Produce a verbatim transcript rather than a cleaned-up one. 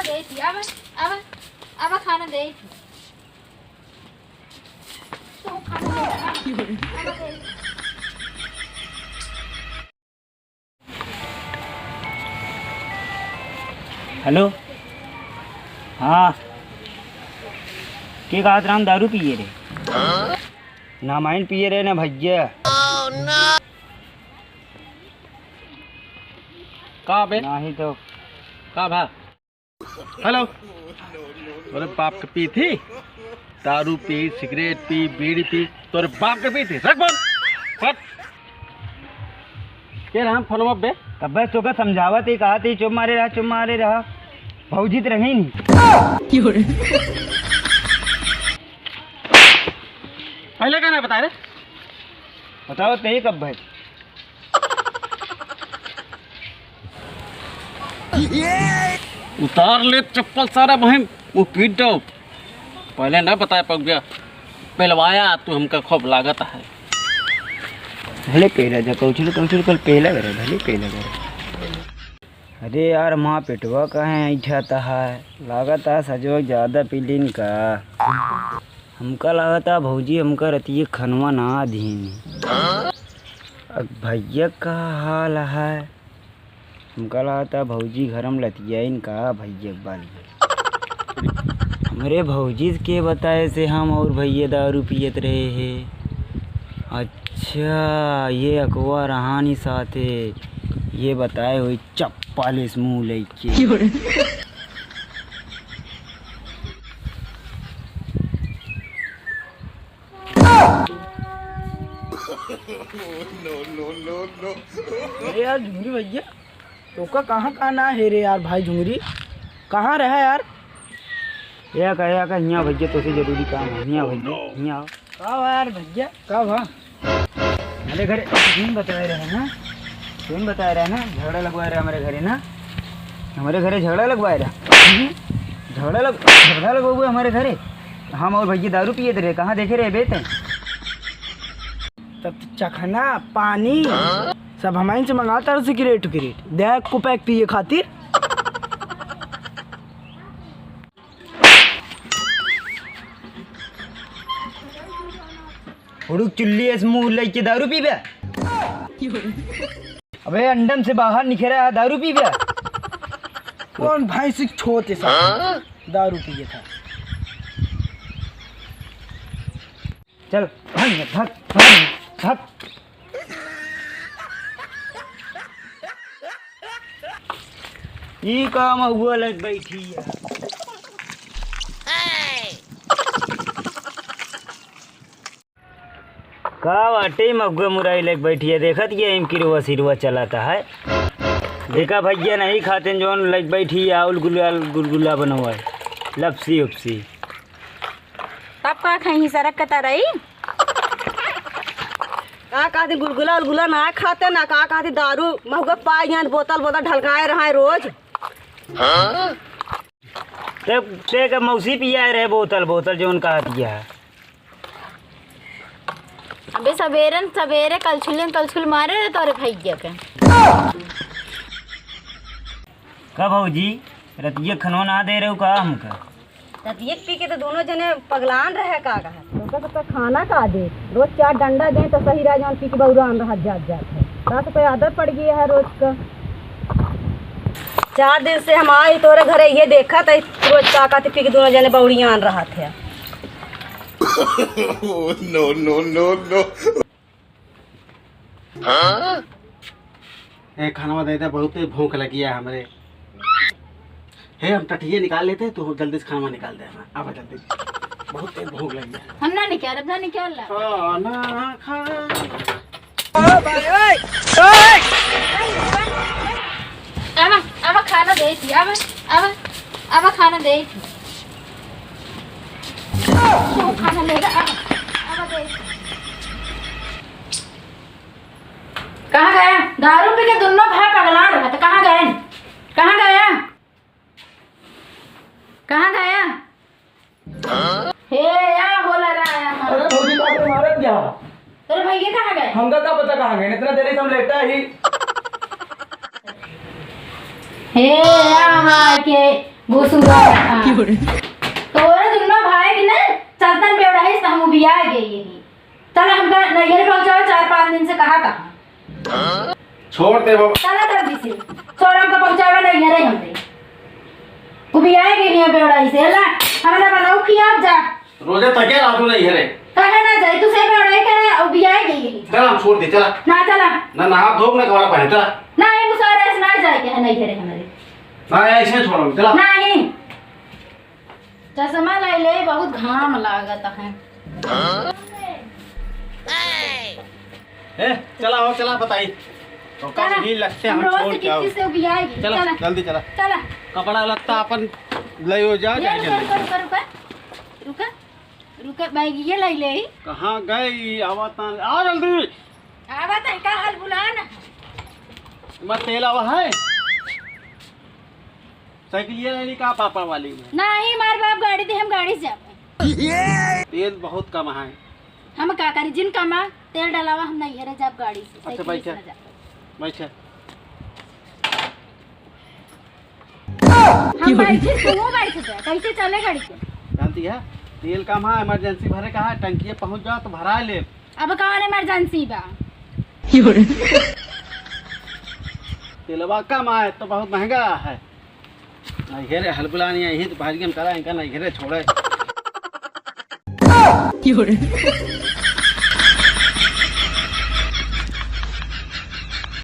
दे थी, अब, अब, अब खाना दे थी। तो खाना दे थी, अब, अब दे थी। हेलो, हाँ, के कहत रहा हम दारू पिए रे? ना माइन पिए रे, ना भैया। का बे? नाही तो। का भा? हेलो। तोरे बाप के पी थी? दारू पी, सिगरेट पी, बीड़ी पी, तोरे बाप के पी थी? रख फोन। रख। के रहा फोनवा बे? तब बस तोका समझावत ही, कहत ही, चुप मारे रहा, चुप मारे रहा। भौजी त रही नहीं। पहले का ना बताए रे? बताओ, ते ही कब भाई? उतार ले चप्पल सारा बहिन, वो पीट दो। पहले ना बताए पगुआ, पेलवाया तू हमका खूब लागत है। भले पेला जा, कौचुल, कौचुल कल पेला करे, भले पेला करे। अरे यार, माँ पेटवा काहे ऐंठत है? लागत है सजवा ज्यादा पी लीन का। हमका लागत है भौजी हमका रतिये खनवा ना दीन। अब भैया का हाल है? हमका लागत है भौजी घर में लतियाइन का भैया के बाल में। हमरे भौजी के बताए से हम और भैया दारू पियत रहे हैं। अच्छा, ये अकवा रहानी साथे, ये बताए हुई चप्पल इस मुंह लेके। अरे यार झुमरी भैया, तोका कहाँ कहाँ ना है रे यार भाई झुमरी, कहाँ रहा यार? या का, या का, हियाँ भैया, तोसे जरूरी काम है, हियाँ भैया, हियाँ आओ। का बा यार भैया, का बा? हमरे घरे तुम बताए रहे ना, तुम बताए रहे ना, झगड़ा लगवाए रहे हमरे घरे ना, हमरे घरे झगड़ा लगवाए रहे। हम्म? झगड़ा लग-, झगड़ा लगवाए हमरे घरे। हम और भैया दारू पियत रहे, कहाँ देखे रहे बे तैं? तब तो चखना, पानी, सब हमाइन से मंगाता रहो, सिगरेट उगरेट। दे एको पैक पिए खातिर। हुड़ुक चुल्ली ऐस मुंह लइके दारू पीबे? अबे अंडम से बाहर निकरा है, दारू पीबे? कौन भैंस छोटे सा दारू पिए था? चल, भाग, भाग, भाग, भाग। ई का महुआ लग बैठी है? का बाटे महुआ मुराई लग बैठी है? देखत ये इम किरवा सिरवा चलाता है। देखा भैया नहीं खाते जौन लग बैठी है, आउल गुलाल गुलगुला बनवा है, लपसी उपसी। तब का खाई सरक के तरई? का कहती गुलगुला उलगुला ना खाते ना, का कहती दारू महुआ पाई यहाँ बोतल बोतल ढलकाए रहा है रोज। ते, ते का मौसी पिया रहे बोतल बोतल जौन कहती है। अबे सबेरन सबेरे कलछुलियन कलछुल मारे रहे तोरे भैया के। का भौजी, रतिया खनवा ना दे रहे हो का हमका? रतिया पी के तो दोनों जने पगलान रहे का कहा। तो, तो, तो खाना का दे, रोज चार डंडा दे तो सही रह जान पी के बौरान रह जात जात है। का तो कोई आदत पड़ गई है रोज का। चार दिन से हम आई तोरे घरे ये देखा तो रोज का कहते पी के दोनों जने बौड़ियान रहत है। Oh, no, no, no, no। ए, खानवा दे दे, बहुत तेज भूख लगी है हमरे। हे, हम टटिये निकाल लेते, तू जल्दी से खानवा निकाल दे हमें। आवा जल्दी, बहुत तेज भूख लगी है। हम ना निकाल, अब ना निकाल ला। खाना खा। आवा, आवा, खाना दे थी, आवा, आवा, आवा, खाना दे थी। तू खाना ले ला, आवा, आवा दे। कहाँ गया? दारू पी के दोनों भाई पगला रहा था, कहाँ गए? कहाँ गया? कहाँ गया? हे, या होला रहा है हमारा। अरे भौजी, का तोरे मारत क्या? तोरे भैया कहाँ गए? हमका का पता कहाँ गए, इतना देर से हम लेटा ही। हे, या हाँ के घुसुरा है, हाँ। क्यों रे? तो ओरे दुनो भाई के ना चलतन बेवड़ाई से हम उबिया गए यही। चल हमका नैहर पहुँचाओ, चार पाँच दिन से कहा था। छोड़ दे बाबा। चला जल्दी से। छोड़ हमका पहुँचावा नैहर है हमरे। उबिया गए यहाँ बेवड़ाई से, हला। हमरा बनाऊ खियाब जा। रोजे तके रातू नैहरे। काहे ना जाई? तू से बेवड़ाई करे, उबिया गए यही। चल हम छोड़ दे, चला। ना चला। ना नहा धोब ना कपड़ा पहने, चला। ना, ये मुसारे से ना जाए के है नैहरे हमरे। ना, ऐसे छोड़ो, चला। नहीं। चश्मा लाई ले, बहुत घाम लागत है। ए, चला हो, चला बताई। तो कल चला। ही लगते हम हम रोज छोड़ के के आओ। किसी से उबियाएगी। चला, चला। जल्दी चला। चला। कपड़ा लत्ता अपन ले हो जा, ये जा रुका, जल्दी। रुका, रुका, रुका। रुका, रुका, बैग ये लाई ले। कहाँ गई? आवत ना, आ जल्दी। आवत है, का हाल बुला ना। मत तेल आवा है। साइकिलिया लेनी का पापा वाली में? नहीं, मार बाप गाड़ी दे, हम गाड़ी से जाबे। तेल बहुत कम है। हम का करी, जिन कमा, तेल डलावा, हम नैहरे जाब गाड़ी से, अच्छा, साइकिल से बैठा। ना जाब। बैठा। हम बैठे, तू बैठ जा, कैसे चले गाड़ी के? जानती है, तेल कम है, इमरजेंसी भरे का है, टंकी पहुँच जाओ तो भरा ले। अब कौन इमरजेंसी बा? तेलवा कम आए तो बहुत महंगा है। नहीं घेरे हलबुलानी यहीं तो भाजियन करा इनका नहीं घेरे छोड़े।